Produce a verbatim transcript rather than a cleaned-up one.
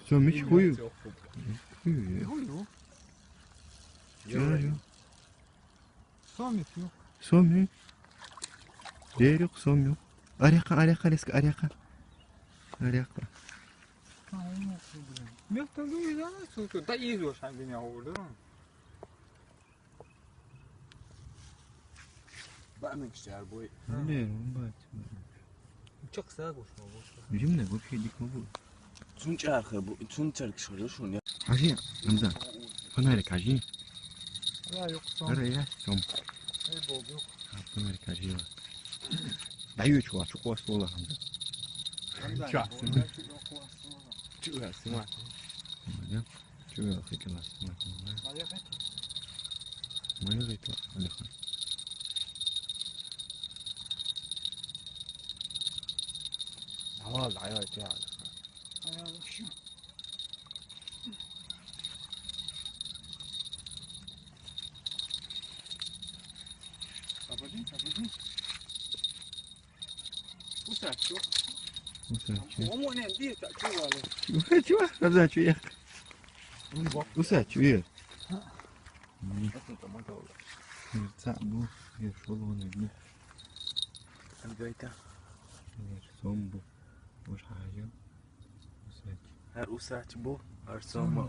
Сом ич хуу ю? Хуу ю. Хуу ю. Чё ю? Сом ю. Сом ю. Дерек сом ю. Арякка, арякка, резко, арякка. Арякка. Мёртвый, да, сука, да изо шангиня ордер. Бамик шарбой. Не, он бать. Чакса гошма болса. Жимне вообще дик могу. Цун чарха бу, цун чарх шоро шуня. Ажи, Хамза. Фонарик ажи. Ара, ёк, сом. Ара, я, сом. Эй, боб, ёк. А, фонарик ажи. Да ю чуа, чуа стола, Хамза. Чуа, сима. Чуа, сима. Чё я хотел остановить? Моя это? Алихан. Давай, давай, давай. Обожди, обожди. Усачу. Усачу. Ому не діти, чували. Чув, чув, Рамзан, чув як. Усачу, є. Це був, є, що воно, є. Альгайта. Є, сом був. Уж гайо. Усачу. Гар усачу був, гар сом.